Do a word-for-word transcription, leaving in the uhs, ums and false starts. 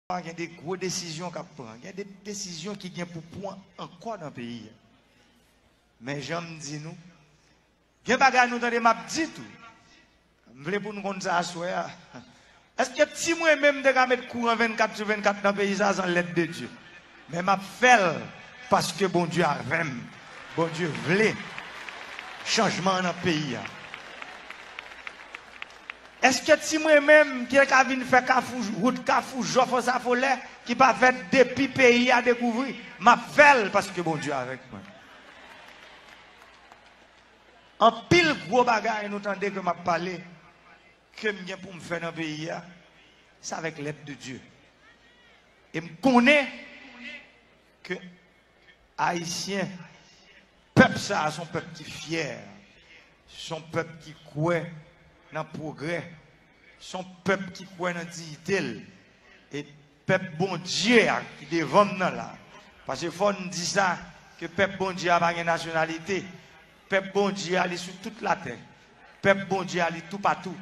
gen de gwo desizyon k ap pran. Gen de desizyon ki gen pou pran ankò nan peyi a. Men jan m di nou, gen bagay nou tande m ap di tou. M vle pou nou konn sa aswè a. Èske ti mwen menm te ka met kouran vennkat sou vennkat nan peyi sa a san lèd de Dye? Men m ap fè l paske Bondye avè m. Bondye vle chanjman nan peyi a. Èske ti mwen menm ki ka vin fè kafou, wout Kafou Jòf Ansafolè ki pa fèt depi peyi a dekouvri? M ap fè l paske Bondye avèk mwen. Anpil gwo bagay nou tande ke m ap pale, ke m gen pou m fè nan peyi a, se avèk lèd de Dye. E m konnen ke Ayisyen, pèp sa a se yon pèp ki fyè, se yon pèp ki kwè nan pwogrè, se yon pèp ki kwè nan diyite l. E pèp Bondye a ki devan m nan la. Paske fò n di sa, ke pèp Bondye a pa gen nasyonalite. Pèp Bondye a li sou tout latè. Pèp Bondye a li toupatou.